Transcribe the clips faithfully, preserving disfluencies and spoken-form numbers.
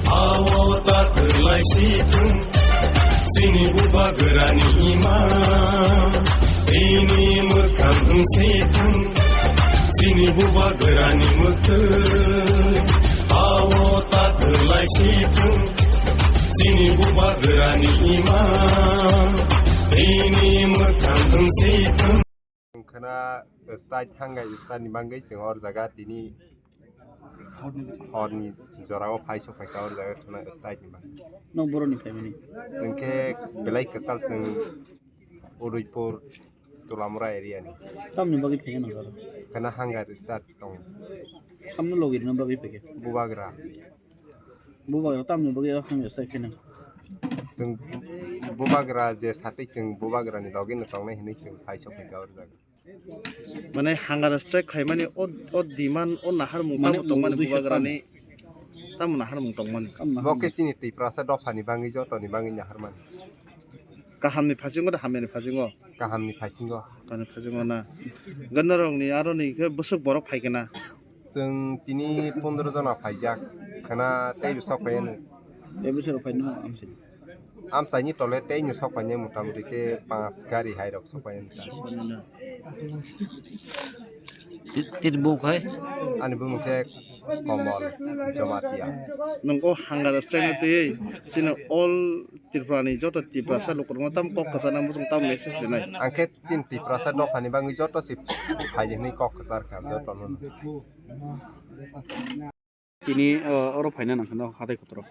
Awo ta kwlai si thung, chini bubagrani ima, bini mwkhang wng si thung, chini bubagrani mwkhang. Awo ta kwlai si thung, chini bubagrani ima, bini mwkhang wng si thung. Khwna state hanggai state ni bagwi chwng hor jaga tini horni jorao phai sok phaikha hor jaga khwna state ni bagwi. Nok boroni phaimani? Chwng khe belai kwchal chwng Udaipur Tulamura area ni. Tamni bagwi phaikha nang jora? Khwna hanggai state tong. Samno logi rwna bagwi phaikha? Bubagra. Bubagra tamni bagwi o hamya sai kheno. Chwng bubagra je satik chwng bubagrani logino tongnai hinwi chwng phai sok phaikha hor jaga. Mane hunger strike khlaimani o, o demand o naharmung mane tamo tongmani o dui bubagrani tamo naharmung tongmani. Tamo naharmung. Bo khe chini Tiprasa dophani bagwi jotoni bagwi naharmani. Kahamni phasingo da hamyani phasingo? Kahamni phasingo. Kahamni phasingo na. Ganarokni aroni khe bwswk borok phaikhe na? Chwng tini pondro jona phaijak, khwna teibo sok phaiya no. Tei bwswk rok phaino amsini? Amchaini tole teino sok phainai motamuti tei panch gari hai rok sok phaiya no. Tit, tit bo khai? Ani bumung khe Komol Jamatia. Nwng o hunger strike no twiwi chini all Tripura ni joto Tiprasa lukurokno tam kok kwchana muchung tam message rinai. Ang khe chini Tiprasa dophani bagwi joto se phaidi hwnwi kok kwchar kha jotono. Tini, o, oro phaina nang kheno hatai kotoro.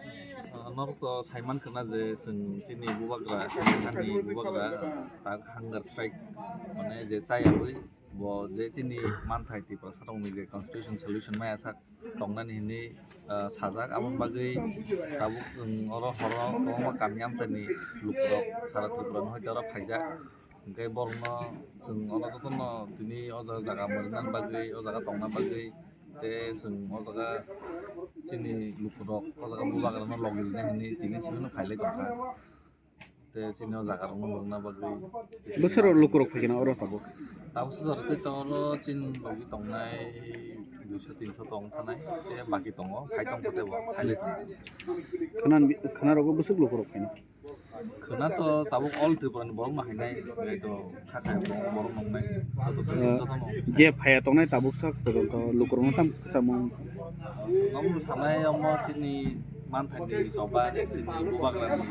O, norok to saiman khna je chwng chini bubagra, chini hani bubagra tak hunger strike, mane je chayabwi bo je chini manthai Tiprasa rokni je constitution solution maya sak tongnani hinwi, ah, sajak. Aboni bagwi tabuk chwng oro horo kwbangma kami amchaini lukurok sara Tripura no hoite oro phaijak. Hwnkhe borokno chwng oro jotono tini o jaga, jaga mwrwknani bagwi, o jaga tongna bagwi, tei chwng o jaga chini lukurok o jaga bubagrano logi rwna hinwi tini chini no phailai tongkha. Tei chini o jaga rokno nukna bagwi. Bwswk rok lukurok phaikhe na oro tabuk? Tabuk swk jorok tei tongo, chini logi tongnai duiso tinso tong thanai, tei baki tongo, khai tong khe bo, khai lai tongo. Khwna, khwna rogo bwswk lukurok phaina? Khwna to tabuk all Tripura ni borok no hainai, belai to kha khai borok noknai, joto to, eh, joto no. Je phaiya tongnai tabuk sak, joto lukurok no tam kwchamo. Omo sanai omo chini manthai ni choba, chini bubagra ni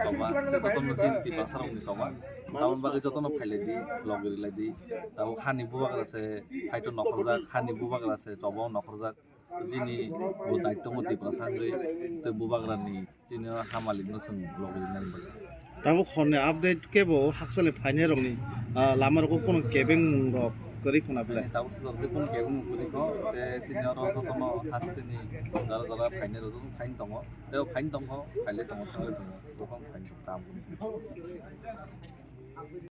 choba, joto no chini Tiprasa rok ni choba. Tamoni bagwi joto no phailai di, logi rilai di. Tabuk hani bubagra se phaito nokhorjak, hani bubagra se choba o nokhorjak. Chini bo daityo mo Tiprasa wngwi tei bubagra ni chini o ha malik no chwng logi rinani bagwi. Tabuk horni update kebo hakchali phainai rokni, ah, lama rogo kono kebengmung rok kwrwi khuna belai? Tabuk swk tei kono kebengmung kwrwi kho, tei chini oro jotono hasteni jora jora phainai rok jotono phaini tongo, tei o phaini tongkho, phailai tongo, thangwi tongo, jotono phaini tongo.